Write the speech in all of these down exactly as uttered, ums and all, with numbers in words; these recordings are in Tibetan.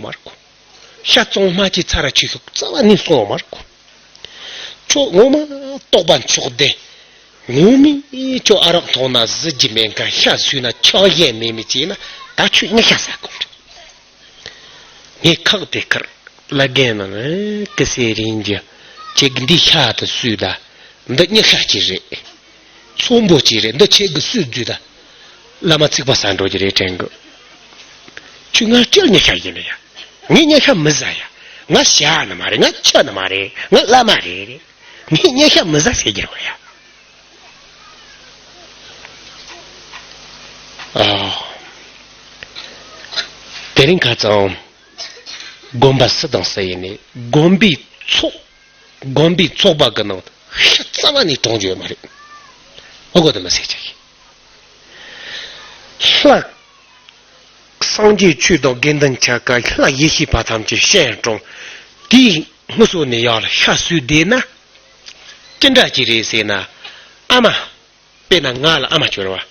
མ་རེད་གོ། ཤ་གཙང་མ་གཅིག་ཚར་ར་ཆུ་ཤོག་རྩ་བ་ནས་སོང་བ་མ་རེད་གོ། ཁྱོད་ངོ་མ་རྟོགས་པ་མཆོག་ལྡན། ངོ་མས་ཁྱོད་ཨ་རག་འཐུང་ན་གཟི་བརྗིད་མེད་མཁན། ཤ་ཟོས་ན་ཆགས་ཞེན་མེད་མི་ཅིག་ན། ད་ཁྱོད་ཉི་ཤ་ཟ་དགོས་རེད། ངས་ཁག་དེ་ཁར་བླ་རྒན་ནང་ལ་ཀི་སེ་རིན་གྱི་ཁྱེད་ཀྱི་འདི་ཤ་དེ་གསོས་ད། འདི་ཉི་ཤ་གཅིག་རེད། ཚོན་པོ་གཅིག་རེད། འདི་ཁྱེད་ཀྱི་གསོས་རྫུས་ད། བླ་མ་ཚིག་པ་ཟ་འགྲོ་གི་རེད་དྲན་གི། ཁྱོད་ང་སྐྱེལ་ཉི་ཤ་ཡིན་ལ་ཡ། ངས་ཉི་ཤ་མི་ཟ་ཡ། ང་ཤ་ནི་མ་རེད། ང་ཆུ་ནི་མ་རེད། ང་བླ་མ་རེད། ངས་ཉི་ཤ་མི་ཟ་ཟེར་གྱི་རེད་ཡ། ཨ། དེ་རིང་ཁ་ཚང་དགོན་པ་སུ་དང་སུ་ཡིན་ནའི་དགོན་པའི་ཚོགས། དགོན་པའི་ཚོགས་པ་གི་ནང་ཤ་རྩ་བ་ནས་གྲོང་རྒྱུ་ཡོད་མ་རེད། ཨོ་གོ་དེ་མི་ཟེར་ཆ་གི། ལྷ། སངས་རྒྱས་ཆོས་དང་དགེ་འདུན་ཆ་ག་ལྷ་ཡེ་ཤེས་པ་ཐམས་ཅད་ཤ་གྲོང་། དེའི་སྔུ་སོ་ནས་ཡག་ལ་ཤ་གསོས་བསྡད་ན། ཅི་འདྲ་ཅིག་རེད་ཟེར་ན། ཨ་མ། དཔེར་ན་ང་ལ་ཨ་མ་སྐྱོར་བ།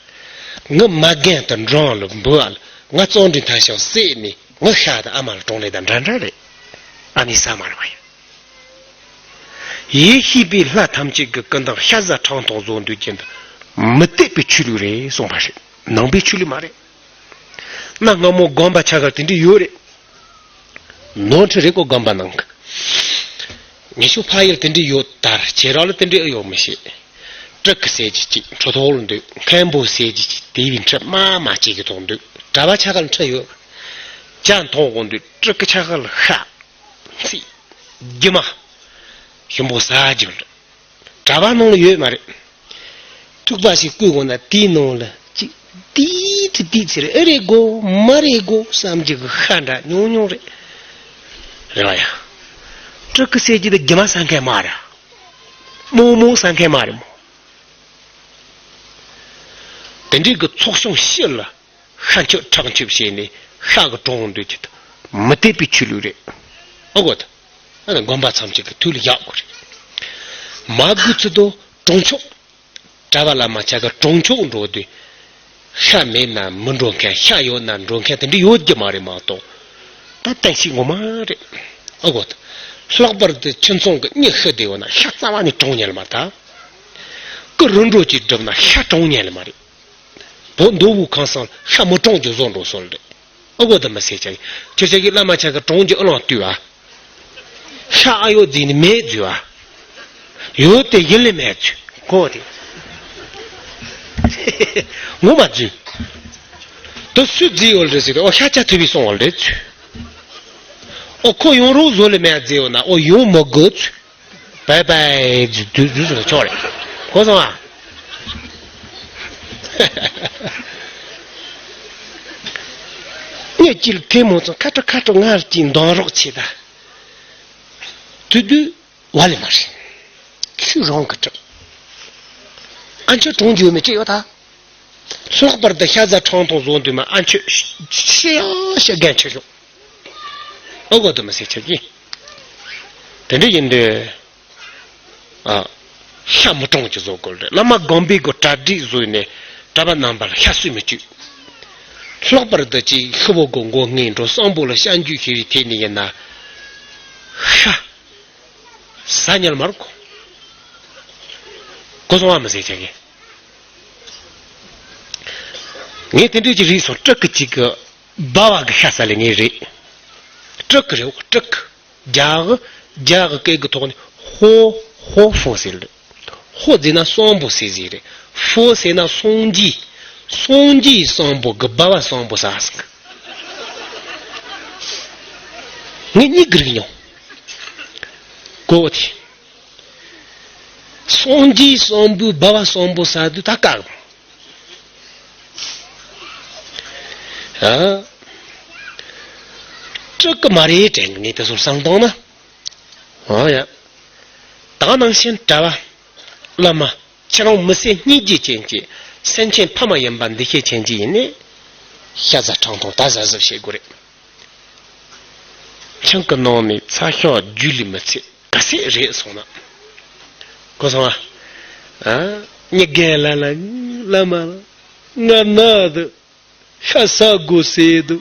ངི་མ་རྒན་དུ་འབྲང་ལ་འབུལ་བ་ལ། ང་གཙང་སྦྲའི་མཐའ་ཤོག་བསྲེས་ནས་ངི་ཤ་དང་ཨ་མ་ལ་གྲོང་ལེ་དང་འདྲ་འདྲ་རེད། ཨ་ནི་ས་མ་རེད་བ་ཡ། ཡེ་ཤེས་པའི་ལྷ་ཐམས་ཅད་ཀྱི་སྐུ་མདུན་ཤ་ཟ་ཁྲག་འཐུང་བཟོ་འདོད་ཀྱི་འདི་མི་དད་པའི་ཆོས་ལུགས་རེད་གསུངས་པ་རེད། ནང་པའི་ཆོས་ལུགས་མ་རེད། གནའ་སྔ་མོ་དགོན་པ་ཆ་གར་དེ་འདྲ་ཡོད་རེད། ནོར་འཁྲུལ་རེད་གོ་དགོན་པ་ནང་གི། ཉི་ཤུ་ཕ་ཡུལ་དེ་འདྲ་ཡོད་དར་ཁྱེད་རང་ལ་དེ་འདྲ་ཨེ་ཡོད་མི་ཤེས། སྤྲུལ་སྐུ་ཟེར་གྱི་ཅིག་ཁྲི་ཐོག་ལ་འདུག་མཁན་པོ་ཟེར་གྱི་ཅིག་དེ་བའི་འཁྲི་མ་མ་གཅིག་གི་ཐོག་འདུག་གྲྭ་པ་ཆ་གར་འཁྲི་ཡོད། ཇ་འཐུང་དགོས་འདུག་སྤྲུལ་སྐུ་ཆ་གར་ལ་ཤ། ཚིག་རྒྱུ་མ། ཞིམ་པོ་ཟ་རྒྱུ་རེད། གྲྭ་པ་ནང་ལ་ཡོད་མ་རེད། ཐུག་པ་ཞིག་བསྐུས་དགོས་ན་དེའི་ནང་ལ་ཅིག་ཏིས་ཏི་ཏིས་ཟེར། ཨེ་རེད་གོ་མ་རེད་གོ་བསམ་གྱི་གི་ཤ་འདྲ་ཉུང་ཉུང་རེད། རེད་བ་ཡ། སྤྲུལ་སྐུ་ཟེར་གྱི་དེ་རྒྱུ་མ་ཟ་མཁན་མ་རེད། རྨོ་མོ་ཟ་མཁན་མ་རེད་མོ། དེ་འདྲའི་གི་ཚོགས་ཆུང་ཕྱི་ལ། ཤ་མཆོད་ཁྲག་མཆོད་བྱས་ནས་ཤ་གི་གྲོང་འདོད་ཀྱི་མི་དད་པའི་ཆོས་ལུགས་རེད། ཨོ་གོ་ད། ཨ་ནི་དགོན་པ་ཐམས་ཅད་ཀྱི་ཐུགས་ལ་བཞག་དགོས་རེད། མ་དགོས་ཚུལ་དུ་གྲོང་ཆོག་གྲྭ་པ་བླ་མ་ཆ་ག་གྲོང་ཆོག་འགྲོ་དུས། ཤ་མེད་ན་མི་འགྲོ་མཁན། ཤ་ཡོད་ན་འགྲོ་མཁན་དེ་འདྲ་ཡོད་རྒྱུ་མ་རེད་མ་གཏོགས། ད་བསྟན་བཤིག་ངོ་མ་རེད། ཨོ་གོ་ད། ལྷག་པར་དུ་ཁྱིམ་ཚང་གི་མྱི་ཤི་བསྡད་ཡོད་ན་ཤ་རྩ་བ་ནས་གྲོང་ཉལ་མ་ད། སྐུ་རུ་འགྲོ་ཅིག་སྒྲུབ་ན་ཤ་གྲོང་ཉལ་མ་རེད། བོད་མདོ་དབུས་ཁམས་གསུམ་ཤ་མི་གྲོང་རྒྱུ་བཟོ་འགྲོ་སྲོལ་རེད། ཨ་གོ་ད་མི་ཟེར་ཆ་གི། ཁྱོད་ཆ་གི་བླ་མ་ཆ་གི་གྲོང་རྒྱུ་ཨ་ལོང་བཏུས་བ། ཤ་ཨ་ཡོད་རྫིག་ནི་མེད་རྫུས་བ། ཡོད་དེ་ཡིན་ལེ་མེད་རྫུས་གོ་དེ། ངོ་མ་རྫུས། དུ་སུས་རྫིག་ཡོད་རེད་ཟེར་ཏེ་ཨོ་ཤ་ཆ་ཐུབ་པའི་སོང་བ་རེད་ཚུ། ཨོ་ཁོ་ཡོང་རོགས་བཟོ་ལེ་མེད་རྫིག་ཡོད་ན་ཨོ་ཡོང་མི་དགོས་ཚུ། བའི་བའི་དུས་དུས་སུ་ཆོག་རེད། གོ་སོང་ཨ། ངས་ཅིལ་ཐེ་མོ་ཚོ་ཁ་ཏྲ་ཁ་ཏྲ་ངར་གྱིས་འདང་རོགས་བྱེད་ད། དུས་དུས་བ་ལེ་མ་རེད། ཁྱོད་རང་གི་གྲབས། ཨ་མཆོད་གྲོང་འཇུག་མི་ཅི་ཡོད་ད། ལྷག་པར་དུ་ཤ་ཟ་ཁྲང་ཐོང་བཟོ་འདུག་མ་ཨ་མཆོད་ཤི་ཡང་ཤི་རྒན་ཆེ་ཤོག་ཨོ་གོ་དུ་མི་སེ་ཆེ་གི། དེ་འདྲ་ཡིན་དུས། ཨ། ཤ་མི་གྲོང་གི་བཟོ་དགོས་རེད། བླ་མ་དགོན་པའི་སྒོ་གྲ་སྒྲིག་བཟོས་ནས་གྲྭ་པ་རྣམ་པ་ལ་ཤ་གསོས་མི་བཅུག་ལྷག་པར་དུ་ཅིག་ཤི་བོ་སྒོ་མགོ་སྔས་འགྲོ་གསང་པོ་ལ་ཤ་འཇུ་ཤེས་རིག་ཐེབས་ནས་ཡིན་ན། ཤ། ཟ་ཉལ་མར་གོ། གོ་སོང་བ་མི་ཟེར་ཆ་གི། ངས་དེ་འདྲས་ཀྱི་རིགས་སོང་སྤྲུལ་སྐུ་གཅིག་གི་སྦ་བ་གི་ཤ་ཟ་ལེ་ངའི་རེད། སྤྲུལ་སྐུ་རེད་འོ་སྤྲུལ་སྐུ། རྒྱ་གི་རྒྱ་གི་སྐད་ཀྱི་ཐོག་ནས་ཧོ་ཧོ་ཧྥོ་ཟེར་རེད། ཧོ་ཟེར་ན་གསང་པོ་ཟེར་ཟེར་རེད། ཧྥོ་ཟེར་ན་སངས་རྒྱས། སངས་རྒྱས་གསང་པོ་གི་སྦ་བ་གསང་པོ་ཟ་ཟིག་ངས་གཉིས་ཀྱི་རིགས་མྱོང་། གོ་བོ་དེ། སངས་རྒྱས་གསང་པོའི་སྦ་བ་གསང་པོ་ཟ་དུས་ད་དཀའ་གི། ཨ། སྤྲུལ་སྐུ་མ་རེད་དྲན་གི་ངས་དེ་ཚོར་བསམ་བཏང་ན། འོ་ཡ། ད་ནང་བཞིན་གྲྭ་བ། བླ་མ། ཁྱེད་རང་མི་སེར་སྙིང་རྗེ་ཅན་གྱི་སེམས་ཅན་ཕ་མ་ཡིན་པ་འདི་ཤེས་ཅན་གྱི་ཡིན་ནས། ཤ་ཟ་ཁྲང་ཐོང་ད་ཟ་ཟིག་བྱེད་དགོས་རེད། ཁྱིམ་གྱི་ནང་ནས་ཚ་ཤོག་རྒྱུས་ལས་མི་ཚད་ག་ཚད་རེད་སོང་ན། གོ་སོང་ཨ། ཨ། མྱི་རྒན་ལ་ལ་བླ་མ་ལ་ང་ན་དུ་ཤ་ཟ་དགོས་ཟེར་དུ།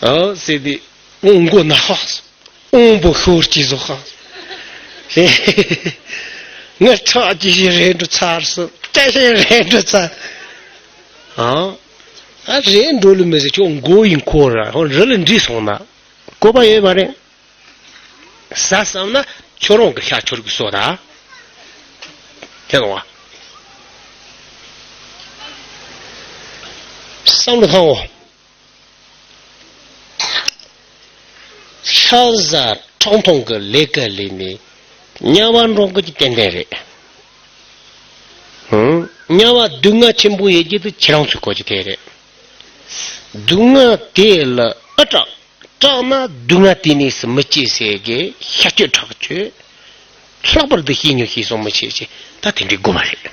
ཨོ་ཟེར་དེ། ཨོང་མགོ་ན་ཧ། ཨོང་པོ་ཤོར་གྱི་བཟོ་ཧ། ངས་ཁྲག་ཅི་ཞིག་རེད་འགྲོ་ཚར་སོང་། ཅི་ཞིག་རེད་འགྲོ་ཚར། ཨ། ཨ་རེད་འགྲོ་ལུ་མི་ཟེར། ཁྱོད་མགོ་ཡིན་ཁོ་ར་ཧོ་རི་ལ་འདྲིས་སོང་ན་བཀོད་པ་ཡོད་མ་རེད། ཟ་བསམ་ན་ཁྱོད་རང་གི་ཤ་ཁྱོད་ཀྱི་གསོ་ད། དེ་རུང་བ། བསམ་བློ་བཏང་འོ། ཤ་ཟ་ཁྲག་འཐུང་གི་ལས་ཀ་ལས་ནི་དམྱལ་བ་འགྲོ་གི་ཏན་ཏན་རེད། ཧུམ། དམྱལ་བ་སྡུག་བསྔལ་ཆེན་པོ་ཡོད་ཀྱི་དེ་ཁྱེད་རང་ཚོའི་གོ་གི་དེ་རེད། སྡུག་བསྔལ་དེ་ལ་ཨ་སྐྲག་སྐྲག་ན་སྡུག་བསྔལ་དེ་ནས་སུ་མི་སྐྱེ་ཟེར་གི་ཤ་གཅོད་ཁྲག་གཅོད། ལྷག་པར་དུ་ཤེས་ཉོན་ཤེས་སོང་མི་བྱེད་ཅེས་ད་དེ་འདྲའི་དགོས་པ་རེད།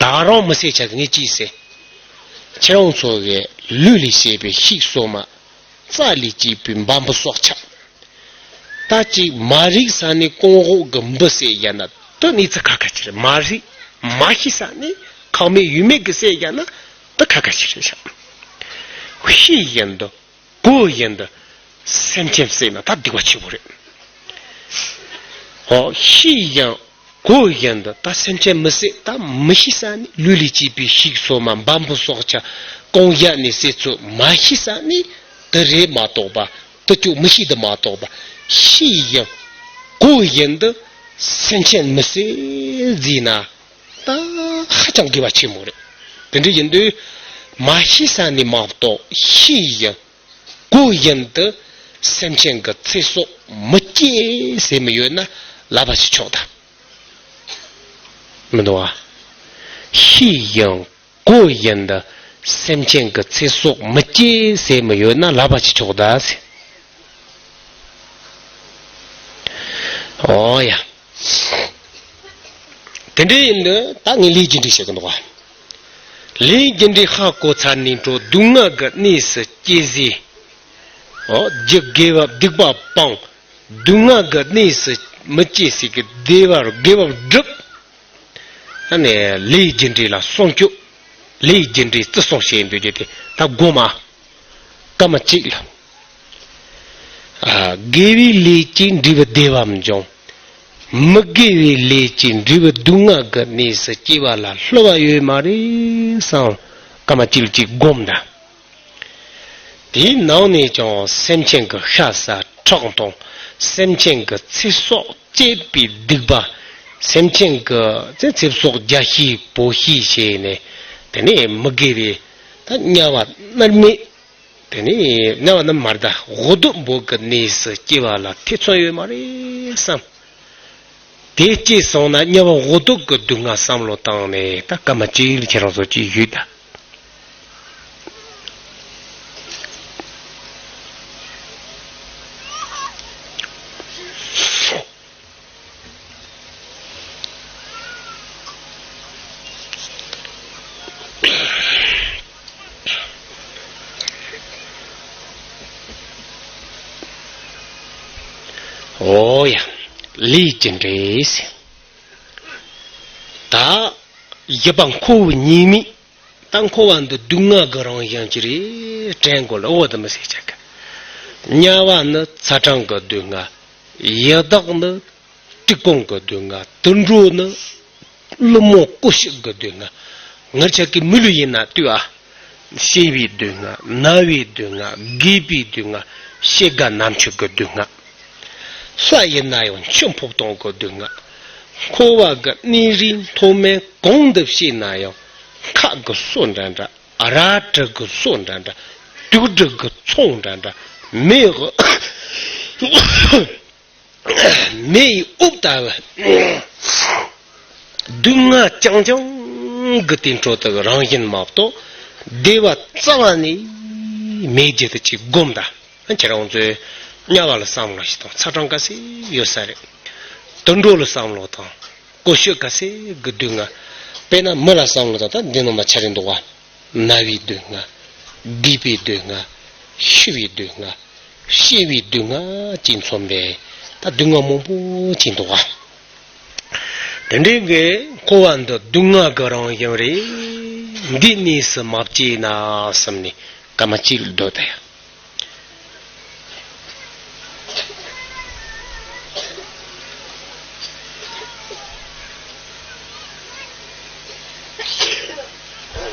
ད་རང་མི་སེར་ཆ་གི་ངས་ཅིས་ཟེར། ཁྱེད་རང་ཚོ་གི་ལུས་ལས་བྱས་པའི་ཤིག་སོ་མ། རྩ་ལས་སྐྱེས་པའི་འབའ་འབུ་སྲོག་ཆགས། ད་ཅིག་མ་རིག་ས་ནས་གོང་འོག་གི་འབུ་ཟེར་ཡ་ན་དུ་ནི་ཚ་ཁ་ཁ་ཅི་རེད། མ་རིག་མ་ཤེས་ས་ནས་ཁག་མེད་ཡུལ་མེད་གི་ཟེར་ཡ་ན་དུ་ཁ་ཁ་ཅི་རེད་ཤག་ཤེས་ཡོན་དུ། གོ་ཡིན་དུ་སེམས་ཅན་བསད་ན་ད་སྡིག་པ་ཆེ་བོ་རེད། ཨོ་ཤེས་ཡང་གོ་ཡིན་དུ་ད་སེམས་ཅན་མི་བསད། ད་མི་ཤེས་ས་ནི་ལུས་ལས་སྐྱེས་པའི་ཤིག་སོ་མ་འབའ་འབུ་སྲོག་ཆགས་གང་ཡག་ནས་བསད་ཚུལ་མ་ཤེས་ས་ནི་དུ་རེད་མ་གཏོགས་པ་དུ་ཅུག་མི་ཤེས་དུ་མ་གཏོགས་པ་ཤེས་ཡང་གོ་ཡིན་དུ་སེམས་ཅན་མི་བསད་ཟེར་ན། ད་ཧ་ཅང་དགེ་བ་ཆེན་མོ་རེད། དེ་འདྲ་ཡིན་དུས་མ་ཤེས་ས་ནི་མ་གཏོགས་ཤེས་ཡང་གོ་ཡིན་དུ་སེམས་ཅན་གྱི་ཚེ་སྲོག་མི་སྐྱེལ་ཟེར་མི་ཡོད་ན་ལབ་པ་ཞིག་ཆོག་ད། མི་འདུག་བ། ཤེས་ཡང་གོ་ཡིན་དུ་སེམས་ཅན་གྱི་ཚེ་སྲོག་མི་སྐྱེལ་ཟེར་མི་ཡོད་ན་ལབ་པ་ཞིག་ཆོག་ད་ཟེར། ཨོ་ཡ། དེ་འདྲའི་ཡིན་དུས་ད་ངས་ལས་རྒྱུ་འབྲས་བཤད་གི་འདུག་བ། ལས་རྒྱུ་འབྲས་ཧ་གོ་ཚར་ནས་འགྲོ་སྡུག་བསྔལ་གྱི་གནས་སུ་སྐྱེ་ཟེར། ཨོ་རྒྱུ་དགེ་བ་སྡིག་པ་སྤང་། སྡུག་བསྔལ་གྱི་གནས་སུ་མི་སྐྱེ་ཟེར་གི་བདེ་བར་དགེ་བ་བསྒྲུབ། ཨ་ནི་ལས་རྒྱུ་འབྲས་ལ་སྲུང་སྐྱོབ། ལས་རྒྱུ་འབྲས་བརྩི་སྲུང་བྱེད་འདོད་རྒྱུ་དེ་ད་དགོངས་མ། སྐར་མ་གཅིག་ལ། ཨ། དགེ་བའི་ལས་ཀྱིས་འབྲས་བུ་བདེ་བ་འབྱུང་། མི་དགེ་བའི་ལས་ཀྱིས་འབྲས་བུ་སྡུག་བསྔལ་གྱི་གནས་སུ་སྐྱེ་བ་ལ་བསླུ་བ་ཡོད་མ་རེད་བསམ། སྐར་མ་གཅིག་ལ་གཅིག་སྒོམ་དང་། དེའི་ནང་ནས་ཀྱང་སེམས་ཅན་གྱི་ཤ་ཟ་ཁྲག་འཐུང་། སེམས་ཅན་གྱི་ཚེ་སྲོག་བཅད་པའི་སྡིག་པ། སེམས་ཅན་གྱི་ཚེ་ཚེ་སྲོག་རྒྱ་ཤེས་པོ་ཤེས་བྱས་ནས། དེ་ནས་མི་དགེ་བའི་ད་དམྱལ་བ་མནར་མེད། དེ་ནས་དམྱལ་བ་རྣམས་མར་ད་འོ་དོད་འབོད་ཀྱི་གནས་སུ་སྐྱེ་བ་ལ་ཐེ་ཚོམ་ཡོད་མ་རེད་བསམ། དེ་སྐྱེས་སོང་ན་དམྱལ་བ་འོ་དོད་ཀྱི་སྡུག་བསྔལ་བསམ་བློ་བཏང་ནས་ད་སྐར་མ་གཅིག་ལ་ཁྱེད་རང་ཚོ་གཅིག་ཡོད་ད། ཨོ་ཡ། ལས་ཀྱི་འབྲས། ད་བཞི་པ་འཁོར་བའི་ཉེས་དམིགས། ད་འཁོར་བ་འདི་སྡུག་བསྔལ་གྱི་རང་བཞིན་གྱི་རེད་དྲན་དགོས་ལ། འོ་དེ་མི་ཟེར་ཆ་གི། དམྱལ་བ་ནི་ཚ་གྲང་གི་སྡུག་བསྔལ། ཡི་དྭགས་ནི་བཀྲེས་སྐོམ་གྱི་སྡུག་བསྔལ། དུད་འགྲོ་ནི་ཀླུ་མོ་ཀུ་ཤུ་གི་སྡུག་བསྔལ། ངེད་ཆ་གི་མི་ལུས་ཡིན་ན་ལྟོས་ཨ། སྐྱེ་བའི་སྡུག་བསྔལ། ན་བའི་སྡུག་བསྔལ། རྒས་པའི་སྡུག་བསྔལ། སྐྱེ་རྒ་ན་འཆི་གི་སྡུག་བསྔལ། ལྷ་ཡིན་ན་ཡང་འཆི་འཕོ་ལྟུང་གི་སྡུག་བསྔལ། འཁོར་བ་གི་གནས་རིས་མཐོ་དམན་གང་དུ་སྐྱེས་ན་ཡང་། ཁ་གི་སོ་འདྲ་འདྲ། རལ་གྲི་གི་སོ་འདྲ་འདྲ། དུག་སྦྲུལ་གི་ཚོགས་འདྲ་འདྲ། མེ་མེ་ཡི་འོབས་ལྟ་བུ། སྡུག་བསྔལ་རྐྱང་རྐྱང་གི་དེ་འཕྲོ་དག་རང་བཞིན་མ་གཏོགས་བདེ་བ་རྩ་བ་ནས་མེད་རྒྱུ་དེ་ཅིག་སྒོམ་ད། ཁྱེད་རང་ཚོས་དམྱལ་བ་ལ་བསམ་བློ་ཞིག་དང་། ཚ་གྲང་ག་ཚོད་ཡོད་ས་རེད། དུད་འགྲོ་ལ་བསམ་བློ་དང་། ཀུ་ཤུ་ག་ཚོད་གི་སྡུག་བསྔལ། དཔེར་ན་མི་ལ་བསམ་བློ་དང་། ད་འདི་ནང་མ་ཆ་རེ་འདུག་བ། ན་བའི་སྡུག་བསྔལ། རྒས་པའི་སྡུག་བསྔལ། ཤི་བའི་སྡུག་བསྔལ། སྐྱེ་བའི་སྡུག་བསྔལ་གྱིས་མཚོན་པའི་ད་སྡུག་བསྔལ་མང་པོ་ཅིག་འདུག་བ། དེ་འདྲའི་གི་འཁོར་བ་འདི་སྡུག་བསྔལ་གྱི་རང་བཞིན་རེད། འདི་གནས་སུ་མ་སྐྱེས་ན་བསམ་ནས་སྐར་མ་གཅིག་སྡོད་དེ།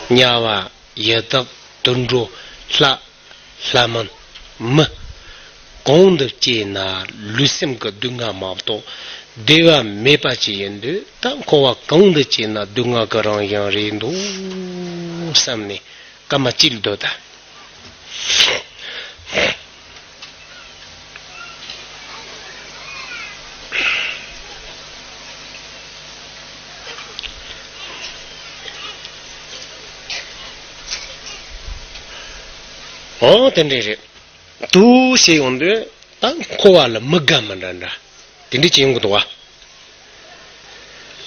དམྱལ་བ་ཡི་དྭགས་དུད་འགྲོ་ལྷ་ལྷ་མིན་མི། གང་དུ་སྐྱེས་ན་ལུས་སེམས་ཀྱི་སྡུག་བསྔལ་མ་གཏོགས་བདེ་བ་མེད་པ་ཅིག་ཡིན་དུས། ད་འཁོར་བ་གང་དུ་སྐྱེས་ན་སྡུག་བསྔལ་གྱི་རང་བཞིན་རེད་འདུག་བསམ་ནས་སྐར་མ་གཅིག་སྡོད་ད། འོ་དེ་འདྲས་རེད། དུ་ཞེས་ཡོང་དུས་ད་འཁོར་བ་ལ་མི་དགའ་མི་འདྲ་འདྲ་དེ་འདྲས་ཅིག་ཡོང་གི་འདུག་བ།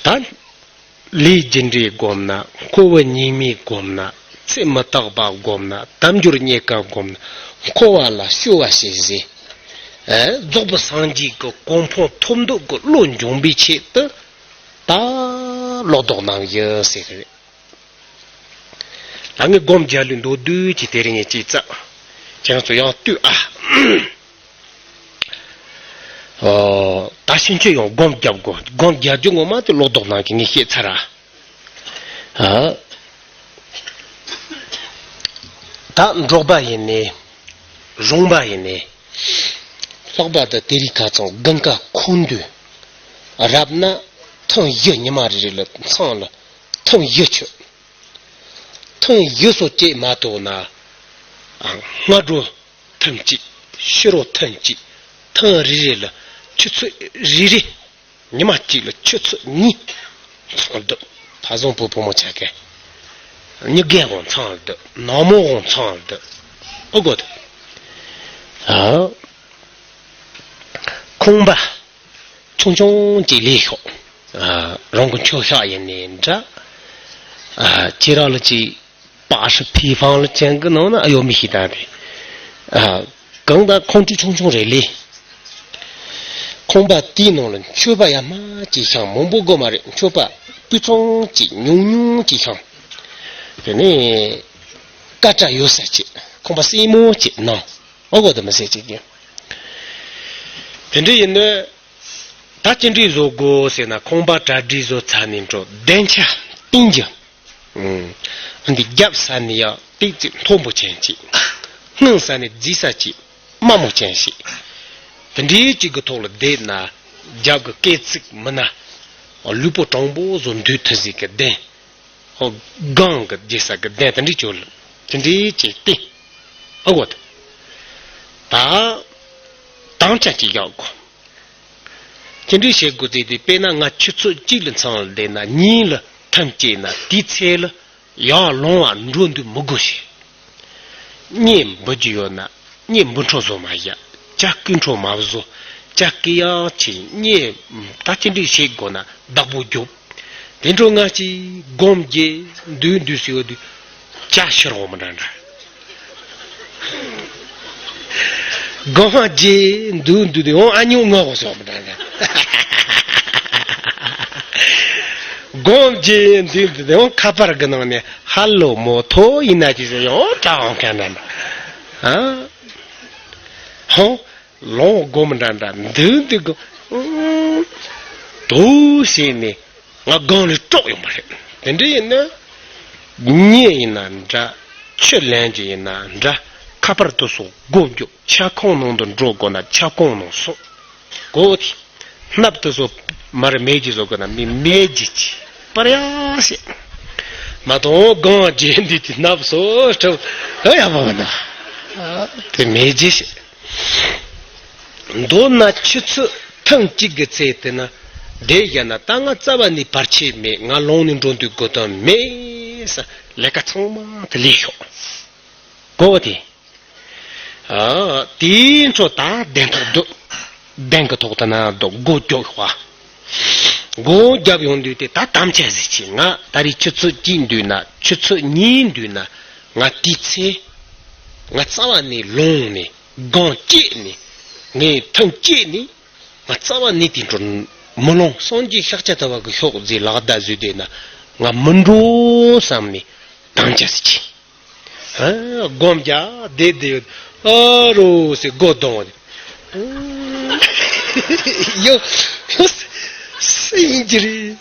ད་ལས་རྒྱུ་འབྲས་བསྒོམ་ན། འཁོར་བའི་ཉེས་དམིགས་བསྒོམ་ན། ཚེ་མི་རྟག་པ་བསྒོམ་ན། དལ་འབྱོར་རྙེད་དཀའ་བསྒོམ་ན། འཁོར་བ་ལ་སྐྱོ་བ་བྱེད་ཟེར། ཨེ། རྫོགས་པའི་སངས་རྒྱས་ཀྱི་གོ་འཕང་ཐོབ་འདོད་ཀྱི་བློ་འབྱོངས་པའི་ཆེད་དུ་ད་ལོག་རྟོག་རྣམ་བཞི་ཟེར་གི་རེད། ད་ངས་སྒོམ་རྒྱག་ལུགས་མདོར་བསྡུས་ཀྱི་དེ་རིང་ངས་ཅིག་བཙལ། ཁྱེད་རང་ཚོ་ཡང་ལྟོས་ཨ། ཨོ། ད་ཕྱིན་ཆད་ཡང་སྒོམ་རྒྱབ་དགོས། སྒོམ་རྒྱག་རྒྱུ་ངོ་མ་དེ་ལོག་རྟོག་རྣམ་བཞི་ངས་བཤད་ཚར་ར། ཨ། ད་འབྲོག་པ་ཡིན་ནའི། རོང་པ་ཡིན་ནའི། ལྷག་པར་དུ་དེ་རིང་ཁ་སང་དགུན་ཁ་ཁུག་དུས། རབ་ན་ཐུན་བཞི་ཉི་མ་རེ་རེ་ལ་མཚམས་ལ་ཐུན་བཞི་མཆོད། ཐུན་བཞི་སོགས་བཅད་མ་ཐུབ་ན། སྔ་དྲོ་ཐུན་གཅིག་ཕྱི་དྲོ་ཐུན་གཅིག་ཐུན་རེ་རེ་ལ་ཆུ་ཚོད་རེ་རེ། ཉི་མ་གཅིག་ལ་ཆུ་ཚོད་གཉིས་མཚམས་སྡོད། ཕ་བཟང་བུ་བུ་མོ་ཆ་གས། མྱི་རྒན་དབང་མཚམས་སྡོད། ནག་མོ་དབང་མཚམས་སྡོད། ཨོ་གོ་ད། ཨ། ཁང་པ་ཆུང་ཆུང་ཅིག་ལས་ཤོག་ཨ། རང་གི་མཆོད་བཤམས་ཡིན་ནའི་འདྲ། ཨ། ཁྱེད་རང་ལ་ཅིག་པགས་ཧྲི་ཕི་ཕང་ལ་ཅན་གི་ནང་ན་ཨ་ཡོད་མི་ཤེས་ད་དེ། ཨ། གང་ལྟར་ཁང་ཁྲི་ཆུང་ཆུང་རེ་ལས། ཁང་པ་དེའི་ནང་ལ་མཆོད་པ་ཡར་མར་ཅིག་བཤམས། མང་པོ་དགོས་མ་རེད། མཆོད་པ་སྤུས་གཙང་ཅིག་ཉུང་ཉུང་ཅིག་བཤམས། དེ་ནས་སྐད་གྲགས་ཡོད་ས་ཅིག་ཁང་པ་སྲིང་མོ་ཅིག་གནང་། ཨོ་གོ་དེ་མི་ཟེར་ཅིག་གི། དེ་འདྲ་ཡིན་ན། ད་ཅི་འདྲས་བཟོ་དགོས་ཟེར་ན། ཁང་པ་གྲ་སྒྲིག་བཟོ་ཚར་ནས་འགྲོ། གདན་ཆ་བཏིང་རྒྱུ། ཨུམ། འདི་རྒྱབ་ས་ནས་ཡང་ཏིག་ཙི་མཐོན་པོ་ཅན་ཅིག་སྔུན་ས་ནས་རྫིག་ས་ཅིག་དམའ་མོ་ཅན་ཞིག་དེ་འདྲའི་ཅིག་གི་ཐོག་ལ་བསྡད་ན། རྒྱབ་གི་སྐས་ཚིགས་མིན་ན། ལུས་པོ་དྲང་པོ་བཟོ་འདུག་ཐུབ་ཟིག་གི་གདན། ཧོ། སྒང་གི་རྒྱུ་ས་གི་གདན་དེ་འདྲའི་ཅོ་ལ། དེ་འདྲའི་ཅིག་བཏིང་། ཨ་གོ་ད། ད་དམ་བཅའ་ཅིག་བཞག་དགོས། དེ་འདྲའི་བྱེད་དགོས་དེ་དེ། དཔེར་ན་ང་ཆུ་ཚོད་གཅིག་ལ་མཚམས་ལ་བསྡད་ན། གཉིས་ལ་ཐུན་བཅད་ན། དེའི་ཚེ་ལ་ཡར་ལོང་བ་འགྲོ་འདུག་མི་དགོས་ཤིང་། གཉེན་འབུལ་རྒྱུ་ཡོད་ན་གཉེན་འབུལ་འཕྲོ་བཟོ་མ་བཞག་ཇ་སྐོལ་འཕྲོ་མ་བཟོ། ཇ་སྐོལ་ཡག་ཅིག་གཉེན་ད་ཅི་འདྲ་བྱེད་དགོས་ན་བདག་པོ་རྒྱོབ། དེ་འཕྲོ་ང་ཅིག་སྒོམ་རྒྱག་འདུག་འདུག་ཟེར་བ་དུས། ཇ་ཕྱིར་འོང་མི་འདྲ་འདྲ། སྒོམ་རྒྱག་འདུག་འདུག་དུས་འོང་ཨ་ཉོ་ངོ་གོ་སོགས་མི་འདྲ་འདྲ། སྒོམ་རྒྱག་འདུག་འདུག་དུས་འོང་ཁ་པར་གི་ནང་ནས་ཧ་ལོ་མོ་ཐོ་ཡིན་ན་ཅི་ཟེར་ཡང་ད་འོང་མཁན་འདྲ་འདྲ། ཨ། ཧོ། ལོང་སྒོམ་འདྲ་འདྲ་འདུག་འདུག་གོ། དུ་ཞེས་ནས་ང་སྒང་ལས་དཀྲོག་ཡོང་པ་རེད། དེ་འདྲ་ཡིན་ན། གཉེན་ཡིན་ན་འདྲ། ཆུ་ལེན་རྒྱུ་ཡིན་ན་འདྲ། ཁ་པར་དུ་སོགས་སྒོ་རྒྱོབ། ཆབ་ཁང་ནང་དུ་འགྲོ་དགོས་ན་ཆབ་ཁང་ནང་སོང་དགོས་ཏེ། སྣབས་དུ་སོགས་མར་མེད་རྒྱུ་བཟོ་དགོས་ན་མི་མེད་རྒྱུ་ཅིག་པར་ཡག་ཤེས། མ་གཏོགས་སྒང་རྒྱག་འདི་ཅི་སྣབས་སོགས་སྤྲོ་ཨ་ཡག་པོ་མ་ན། དེ་མེད་རྒྱུ་ཤེས། མདོར་ན་ཆུ་ཚོད་ཐེངས་གཅིག་གི་ཚེ་དེ་ན་བསྡད་བཞག་ན། ད་ང་རྩ་བ་ནས་བར་ཆད་མེད། ང་ལོང་ནས་འགྲོ་འདུག་དགོས་དོན་མེད་ས། ལས་ཀ་ཚང་མ་དེ་ལས་ཤོག་གོ་བ་དེ། ཨ། དེའི་འཕྲོ་ད་གདན་ཐོག་སྡོད། གདན་གྱི་ཐོག་ཏུ་ན་སྡོད། སྒོ་རྒྱོབ་ཤོག་ཨ། སྒོ་རྒྱབ་ཡོང་དུས་དེ་ད་དམ་བཅའ་ཟིག་བྱས། ང་ད་རེས་ཆུ་ཚོད་གཅིག་འདུག་ན། ཆུ་ཚོད་གཉིས་འདུག་ན། ང་དེའི་ཚེ་ང་རྩ་བ་ནས་ལོང་ནས་སྒང་བཅད་ནས་ངས་ཐང་བཅད་ནས་ང་རྩ་བ་ནས་དེ་འཕྲོ་མི་ལོང་། སངས་རྒྱས་ཤཱཀྱ་ཐུབ་པ་གི་ཤོག་ཟེར་ལག་བརྡ་བཟོས་བསྡད་ན་ང་མི་འགྲོ་བསམ་ནས་དམ་བཅའ་ཟིག་བྱས། ཨ། སྒོམ་རྒྱག་བསྡད་བསྡད་ཡོད། ཨ་རོ་ཟེར་སྒོ་རྡུང་བ་དེ། ཡོ་ཡོ་སུ་ཡིན་གྱི་རེད།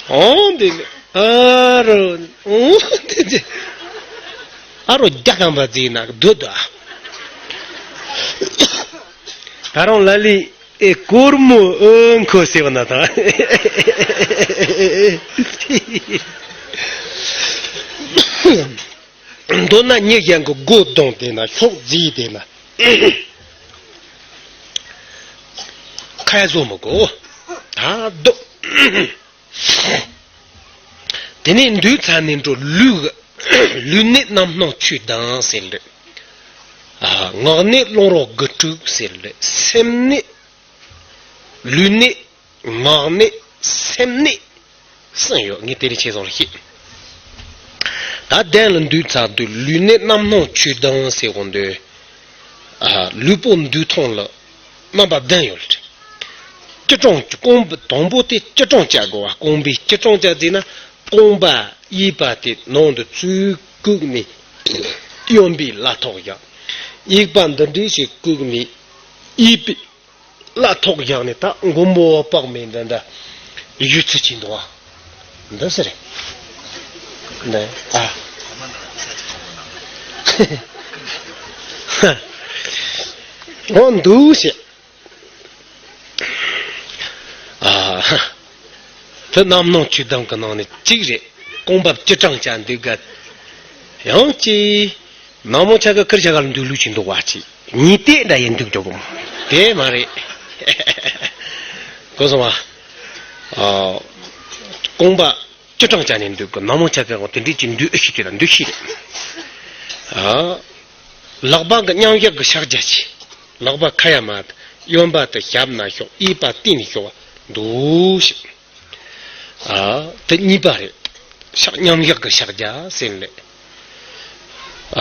ཨོ་འདི་ནི། ཨ་རོ། ཨོ། དེ་དེ། ཨ་རོ་རྒྱ་ཁམས་པ་ཟིག་ན་སྡོད་དོ། ད་རུང་ལ་ལི་ཨེ་སྒོར་མོ་ཨོ་འཁོར་ཟེར་བ་ན་ད། མདོར་ན་ཉི་ཤུ་གི་སྒོ་བརྡུངས་དེ་ན་ཤོག་རྫིས་དེ་ན། ཁ་ཡ་བཟོ་མི་དགོས། ད་སྡོད། དེ་ནས་འདུག་ཚར་ནས་འགྲོ། ལུས། ལུས་ནད་རྣམ་སྣང་ཆོས་དང་ཟེར་འདི། ཨ། ངག་ནད་རླུང་རོ་དགུ་དྲུག་ཟེར་འདི། སེམས་ནད། ལུས་ནད། ངག་ནད། སེམས་ནད། གསུམ་ཡོད། ངས་དེ་རིང་ཁྱེད་ཚོ་ལ་བཤད། ད་གདན་ལ་འདུག་ཚར་དུས་ལུས་ནད་རྣམ་སྣང་ཆོས་དང་ཟེར་གོ་འདི། ཨ། ལུས་པོ་འདུག་ཐོག་ལ་རྣམ་པ་གདན་ཡོད་རེད། སྐྱི་བཀྲུ། རྐང་པ་དང་པོ་དེ་སྐྱི་བཀྲུ་བྱ་དགོས་པ། རྐང་པའི་སྐྱི་བཀྲུ་བྱ་ཟེར་ན། རྐང་པ་གཡས་པ་དེ་ནང་དུ་ཚུར་བཀུག་ནས་གཡོན་པའི་ལག་ཐོག་བཞག། གཡས་པ་འདི་འདྲ་ཞིག་བཀུག་ནས་གཡས་པའི་ལག་ཐོག་བཞག་ནས། ད་མགོན་པོ་དཔག་མེད་འདི་འདྲ་བཞུགས་ཚུལ་གྱི་འདུག་པ། འདི་ཟེར་རེད། འདི། ཨ། འོ་འདུག་ཞེས། ཨ། དེ་རྣམ་སྣང་ཆོས་དང་གི་ནང་ནས་གཅིག་རེད། རྐང་པ་སྐྱི་བཀྲུ་བྱ་འདུག་ག། ཡང་གཅིག་ནག་མོ་ཆ་ག་ཁིར་ཆ་ག་ལ་འདུག་ལུགས་ཀྱི་འདུག་པ་ཅིག། ཉིས་སྟེ་འདྲ་ཡིན་འདུག་ཀྱོག་པོ་དེ་མ་རེད། གོ་སོང་བ། ཨ། རྐང་པ་སྐྱི་བཀྲུ་བྱ་ནས་འདུག་གི། ནག་མོ་ཆ་ག་གོ་དེ་འདྲའི་ཅིག་འདུག་ཨེ་ཤི་དེ་ལ་འདུག་ཤི་རེད། ཨ། ལག་པ་གི་མཉམ་བཞག་གི་ཕྱག་རྒྱ་ཆེ། ལག་པ་ཁ་ཡ་མ། གཡོན་པ་དེ་ཞབས་ན་ཤོག། གཡས་པ་སྟེང་ནས་ཤོག་པ་འདུག་ཤི། ཨ། དེ་གཉིས་པ་རེད། ཕྱག་མཉམ་བཞག་གི་ཕྱག་རྒྱ་ཟེར་ལེ། ཨ།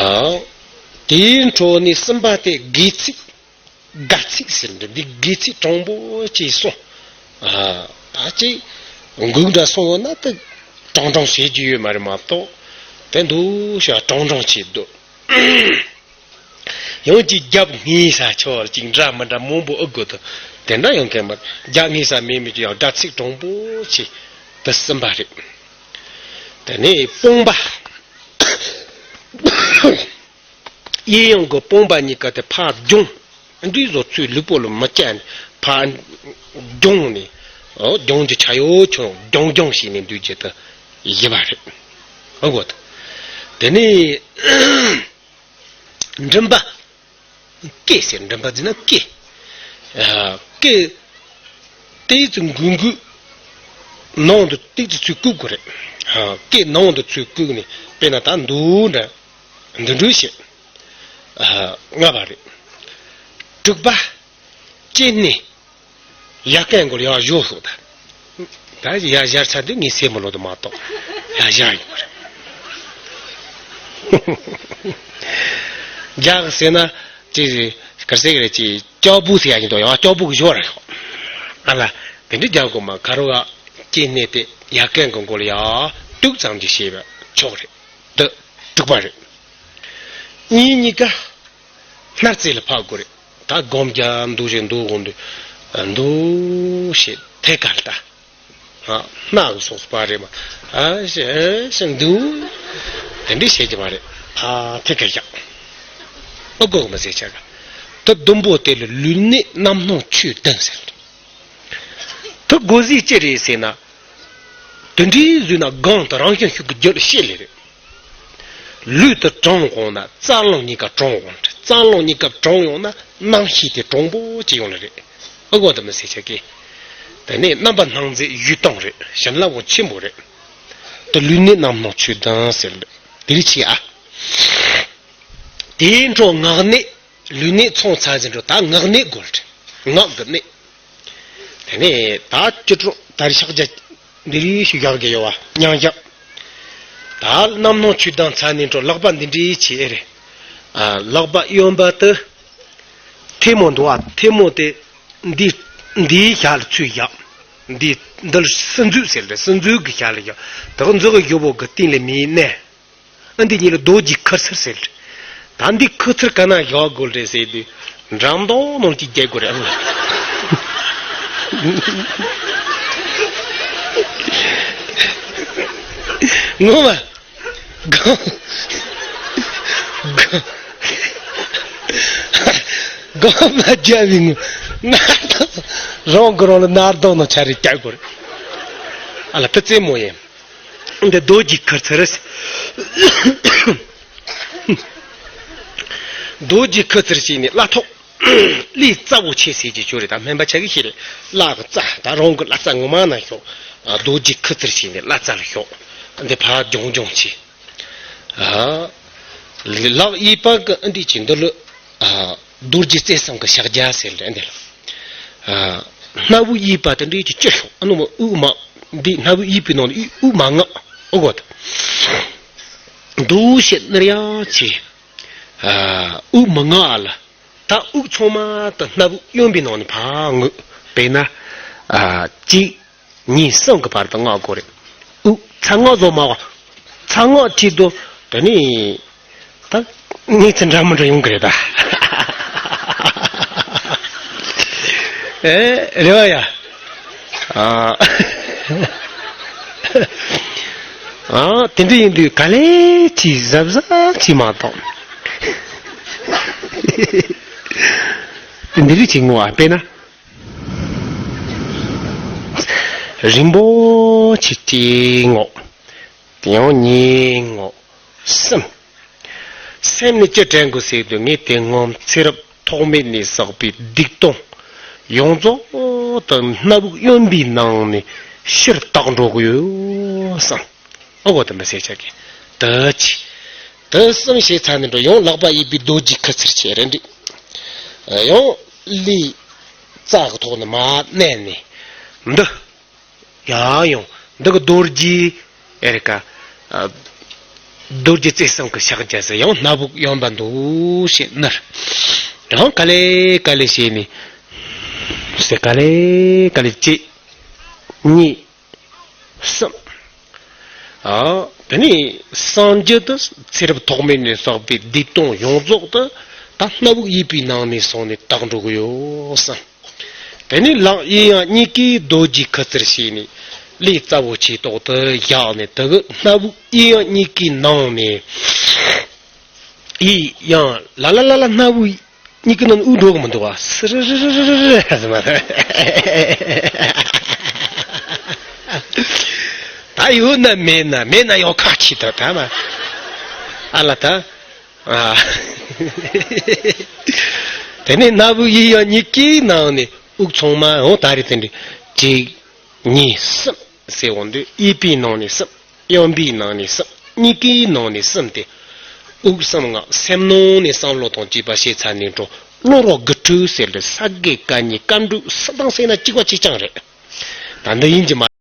དེའི་འཕྲོ་ནས་གསུམ་པ་དེ་སྒལ་ཚིགས། སྒལ་ཚིགས་ཟེར་འདི། འདི་སྒལ་ཚིགས་དྲང་པོ་ཅིག་སོང་། ཨ། ད་ཅིག་འགུག་འདྲ་སོང་ཡོད་ན་དེ་དྲང་དྲང་བྱེད་རྒྱུ་ཡོད་མ་རེད་མ་གཏོགས། དེ་འདུག་ཤ་དྲང་དྲང་བྱེད་འདུག། ཡང་ཅིག་རྒྱབ་ངེས་ས་ཆོག་ཅིག་འདྲ་མི་འདྲ་མང་པོ་ཨེ་དགོས་དོ། དེ་འདྲ་ཡང་གལ་མ་རྒྱབ་ངེས་ས་མེད་མི་ཅིག་ཡང་སྒལ་ཚིགས་དྲང་པོ་ཅིག་དེ་གསུམ་པ་རེད། དེ་ནས་དཔུང་པ། གཡས་གཡོན་གྱི་དཔུང་པ་གཉིས་ཀ་དེ་ཕར་རྒྱང་། འདི་བཟོ་ཚུལ་ལུས་པོ་ལ་མི་བཅད་ནས་ཕར་རྒྱང་ནས། ཨོ། རྒྱང་གི་ཆ་ཡོད་ཆུང་རྒྱང་རྒྱང་བྱས་ནས་འདུག་རྒྱུ་དེ་བཞི་པ་རེད། ཨོ་གོ། དེ་ནས་མགྲིན་པ། སྐེ་ཟེར། མགྲིན་པ་ཟེར་ན་སྐེ། ཨ། སྐེ་ཏོག་ཙམ་འགུལ་འགུལ། ནང་དུ་ཏོག་ཙམ་ཚུར་བཀུག་དགོས་རེད། ཨ། སྐེ་ནང་དུ་ཚུར་བཀུག་ནས་དཔེར་ན་ད་འདུག་འདྲ། འདི་འདྲ་བྱེད། ཨ། ལྔ་པ་རེད། དྲུག་པ། ལྕེ་སྣེ། ཡ་རྐན་མགོ་ལ་ཡར་གཞོ་ཤོག་ད། ད་ཡར་བཞར་ཚར་དུས་ངས་སེམས་མི་ལོ་དུ་མ་གཏོགས་ཡར་བཞར་ཡོང་བ་རེད། རྒྱག་ཟེར་ན་ཅི་ཟེར་ག་ཟེར་གི་རེད། ཅི་ལྕགས་བུ་ཟེར་ཡ་ཡིན་དོ། ཡང་ལྕགས་བུ་གི་ཞོར་རེད་ཤོག། ཨ་ལ། དེ་འདྲ་རྒྱག་དགོས་མ། ཁ་རོ་བ་ལྕེ་སྣེ་དེ་ཡ་རྐན་གི་མགོ་ལ་ཡར་དུག་ཙམ་གྱིས་བྱས་པ་ཆོག་རེད། འདི་དྲུག་པ་རེད། གཉིས་གཉིས་ཀ་སྣར་རྩེ་ལ་ཕབ་དགོས་རེད། ད་སྒོམ་རྒྱག་འདུག་བྱེད་འདུག་འོང་དུས་འདུག་བྱེད་ཐད་ཀར་ལྟ། ཨ། སྣ་གི་སོགས་པ་རེད་མ། ཨ་ཞེ་ཞེ་འདུག། དེ་འདྲ་བྱེད་ཀྱི་མ་རེད། ཨ། ཐད་ཀར་བཞག། ཨ། སྒོ་མ་ཟེར་ཆ་ག། ད་བདུན་པོ་དེ་ལ་ལུས་ནད་རྣམ་སྣང་ཆོས་བདུན་ཟེར། ད་སྒོ་ཟིག་ཅི་རེད་ཟེར་ན། དེ་འདྲའི་བཟོས་ན་སྒང་དུ་རང་བྱུང་ཤུགས་ཀྱི་རྒྱུ་ལ་བཤད་ལེ་རེད། ལུས་དེ་དྲང་འོང་ན་རྩ་རླུང་གཉིས་ཀ་དྲང་འོང་། རྩ་རླུང་གཉིས་ཀ་དྲང་ཡོང་ན་རྣམ་ཤེས་དེ་དྲང་པོ་ཅིག་ཡོང་ལེ་རེད། ཨ་གོ་དེ་མི་ཟེར་ཆ་གི། དེ་ནས་རྣམ་པར་སྣང་མཛད་ཡུལ་སྟོང་རེད། བྱིན་རླབས་པོ་ཆེན་པོ་རེད། དེ་ལུས་ནད་རྣམ་སྣང་ཆོས་བདུན་ཟེར་ལེ། དེ་རིགས་ཆེ་ཨ། དེའི་འཕྲོ་ངག་ནད། ལུས་ནད་ཚང་ཚར་ཟིན་འགྲོ། ད་ངག་ནད་དགོས་རེད། ངག་གི་ནད། དེ་ནས་ད་སྤྱི་སྤྲོ་ད་རེས་ཕྱག་རྒྱ་འདི་རིགས་ཤིག་བཞག་གི་ཡོད་པ། མཉམ་བཞག། ད་རྣམ་སྣང་ཆོས་བདུན་ཚར་ནས་འགྲོ། ལག་པ་འདི་འདྲའི་བྱེད་ཨེ་རེད། ཨ། ལག་པ་གཡོན་པ་དེ་ཐལ་མོ་འདུག་པ། ཐལ་མོ་དེ་འདི་འདིའི་ཞྭ་ལ་ཚུར་བཞག། འདི་འདི་ལ་སྲིན་མཛུབ་ཟེར་ལེ། སྲིན་མཛུབ་ཀྱི་ཞྭ་ལ་བཞག། དེ་ག་མཛུབ་གུ་ཞབས་པོ་གི་སྟེང་ལ་མིའི་མནན། ཨ། འདི་གཉིས་ལ་རྡོ་རྗེ་ཁུ་ཚུར་ཟེར། ད་འདི་ཁུ་ཚུར་ག་ན་བཞག་དགོས་རེད་ཟེར་དུས་འགྲམ་གདོང་ནང་གཅིག་རྒྱག་དགོས་རེད། ཨ། ངོ་མ། གང་། གང་། གང་མ་རྒྱབ་པའི་ངོ་། ནར་དང་། རང་གི་རང་ལ་ནར་དང་ནང་ཆ་རེ་རྒྱག་དགོས་རེད། ཨ་ལ་དེ་རྩེད་མོ་ཡིན། འདི་རྡོ་རྗེ་ཁུ་ཚུར་རེད། རྡོ་རྗེ་ཁུ་ཚུར་བྱས་ནས་བླ་ཐོག་གླུའི་རྩ་བོ་ཆེ་ཟེར་གྱི་ཆོས་རེད། ད་སྨན་པ་ཆ་གི་ཤེས་རེད། བླ་གི་རྩ་ད་རང་གི་བླ་རྩ་ངོ་མ་ན་ཤོག་རྡོ་རྗེ་ཁུ་ཚུར་བྱས་ནས་བླ་རྩ་ལ་ཤོག་འདི་ཕར་ལྗོང་ལྗོང་བྱས། ཨ། ལག་གཡས་པ་གི་འདི་ཅི་འདི་ལ། ཨ། རྡོ་རྗེ་རྩེ་གསུམ་གྱི་ཕྱག་རྒྱ་ཟེར་རེད་འདི་ལ། ཨ། སྣ་བུག་གཡས་པ་དེ་འདྲའི་ཅི་ཅི་ཤོག་ཨ་ནུ་མ་དབུགས་མ། འདི་སྣ་བུག་གཡས་པའི་ནང་ནས་དབུགས་མ་མངགས། ཨོ་གོ་ད། འདུ་ཤེས་ནར་ཡང་བྱས། ཨ། དབུགས་མ་མངགས་ལ། ད་དབུགས་ཚང་མ་ད་སྣ་བུག་གཡོན་པའི་ནང་ནས་ཕར་ངུ། དཔེར་ན། ཨ། གཅིག་གཉིས་གསུམ་གྱི་བར་དུ་མངག་དགོས་རེད། དབུགས་ཚ་ངག་བཟོ་མ་བ། ཚ་ངག་ཁྲིད་དུ་དེ་ནི། ད་གནས་ཚུལ་འདྲ་མི་འདྲ་ཡོང་གི་རེད་ད། ཨེ་རེད་བ་ཡ། ཨ། ཨ། དེ་འདྲ་ཡིན་དུས་ག་ལེ་ཅིག་གཟབ་གཟབ་ཅིག་མ་གཏོགས། དེ་འདི་རིགས་ཅིག་ངོ་ཨ་དཔེར་ན། རིང་པོ་ཆེ་གཅིག་ངོ་། དེ་ཡང་གཉིས་ངོ་། གསུམ། སེམས་ནས་ཅི་དྲན་དགོས་ཟེར་དུས་ངས་དེ་སྔོན་ཚེ་རབས་ཐོག་མེད་ནས་བསགས་པའི་སྡིག་ལྟུང་ཡོངས་རྫོགས་དུ་སྣ་བུག་གཡོན་པའི་ནང་ནས་ཕྱིར་དག་འགྲོ་གི་ཡོད་བསམ། ཨོ་གོ་དེ་མི་ཟེར་ཆ་གི། དེ་ཅི། དེ་གསུམ་བྱས་ཚར་ནས་འགྲོ་ཡང་ལག་པ་གཡས་པའི་རྡོ་རྗེ་ཁུ་ཚུར་བྱས་རེད་འདྲི། ཡང་ལུས་རྩ་གི་ཐོག་ནས་མར་མནན་ནས། འདི། ཡང་ཡང་འདི་གི་རྡོ་རྗེ་ཨེ་རེད་ཀ། ཨ། རྡོ་རྗེ་རྩེ་གསུམ་གྱི་ཕྱག་རྒྱ་ཟེར་ཡང་སྣ་བུག་གཡོན་པ་འདུག་ཞེས་ནར། ཡང་ག་ལེ་ག་ལེ་བྱས་ནས། ཟེར་ག་ལེ་ག་ལེ་གཅིག་གཉིས། གསུམ། ཨ། དེ་ནས་སངས་རྒྱས་དུ་ཚེ་རབས་ཐོག་མེད་ནས་བསགས་པའི་སྡིག་ལྟུང་ཡོངས་རྫོགས་དུ་ད་སྣ་བུག་གཡས་པའི་ནང་ནས་སོང་ནས་དག་འགྲོ་གི་ཡོད་བསམ། དེ་ནས་ལག་གཡས་ཡང་གཉིས་ཀས་རྡོ་རྗེ་ཁུ་ཚུར་བྱས་ནས་ལུས་རྩ་བོ་ཆེ་ཐོག་ཏུ་བཞག་ནས་དེ་གི་སྣ་བུག་གཡས་ཡང་གཉིས་ཀའི་ནང་ནས་གཡས་ཡང་ལ་ལ་ལ་ལ་སྣ་བུག་གཉིས་ཀའི་ནང་ནས་དབུགས་འགྲོ་གི་མི་འདུག་བ། སི་རི་རི་རི་རི་རི་ཟེར་མ་རེད། ད་ཡོད་ན་མེད་ན་མེད་ན་ཡང་ཁ་ཆེ་ད་ད་མ་ཨ་ལ་ད། ཨ། དེ་ནས་སྣ་བུག་གཡས་ཡང་གཉིས་ཀའི་ནང་ནས་དབུགས་ཚང་མ་འོང་ད་རེ་དེ་འདྲ་གཅིག་གཉིས་གསུམ་ཟེར་འོང་དུས་གཡས་པའི་ནང་ནས་གསུམ་གཡོན་པའི་ནང་ནས་གསུམ་གཉིས་ཀའི་ནང་ནས་གསུམ་སྟེ། དབུགས་གསུམ་ངག་སེམས་ནང་ནས་བསམ་བློ་དང་བཅས་པ་བྱས་ཚར་ནས་འགྲོ། བློ་རོགས་དགུ་ཁྲུ་ཟེར་ལ་ས་དགེ་བཀའ་རྙིང་བཀའ་འགྲོས་སུ་དང་ཟེར་ན་གཅིག་པ་གཅིག་རྐྱང་རེད། ད་འདི་ཡིན་གྱི་མ།